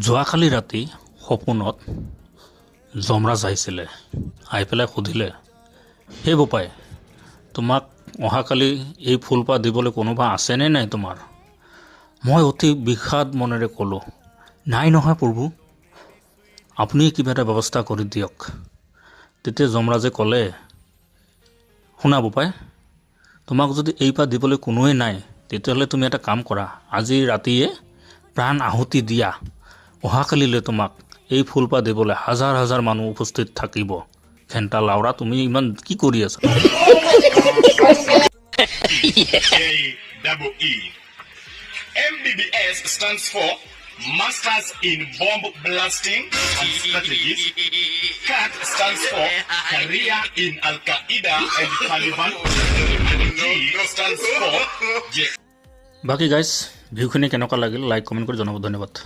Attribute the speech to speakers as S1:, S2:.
S1: যোৱাকালি ৰাতি সপোনত যমৰাজ আহিছিলে। আহি পেলাই সুধিলে, "হে বোপাই, তোমাক অহাকালি এই ফুলপাহ দিবলৈ কোনোবা আছেনে নাই তোমাৰ?" মই অতি বিষাদ মনেৰে ক'লোঁ, "নাই নহয় প্ৰভু, আপুনি কিবা এটা ব্যৱস্থা কৰি দিয়ক।" তেতিয়া যমৰাজে ক'লে, "শুনা বোপাই, তোমাক যদি এই পাহ দিবলৈ কোনোৱেই নাই, তেতিয়াহ'লে তুমি এটা কাম কৰা, আজি ৰাতিয়ে প্ৰাণ আহুতি দিয়া। অহাকালিলৈ তোমাক এই ফুলপাহ দিবলৈ হাজাৰ হাজাৰ মানুহ উপস্থিত থাকিব।" ঘেণ্টা লাওৰা, তুমি ইমান কি কৰি আছা?
S2: J double E. MBBS stands for Masters in Bomb Blasting and Strategies. CAT stands for Career in Al Qaeda and Taliban. And G stands for J.
S1: বাকী গাইজ, ভিডিঅ'খিনি কেনেকুৱা লাগিল লাইক, কমেণ্ট কৰি জনাব। ধন্যবাদ।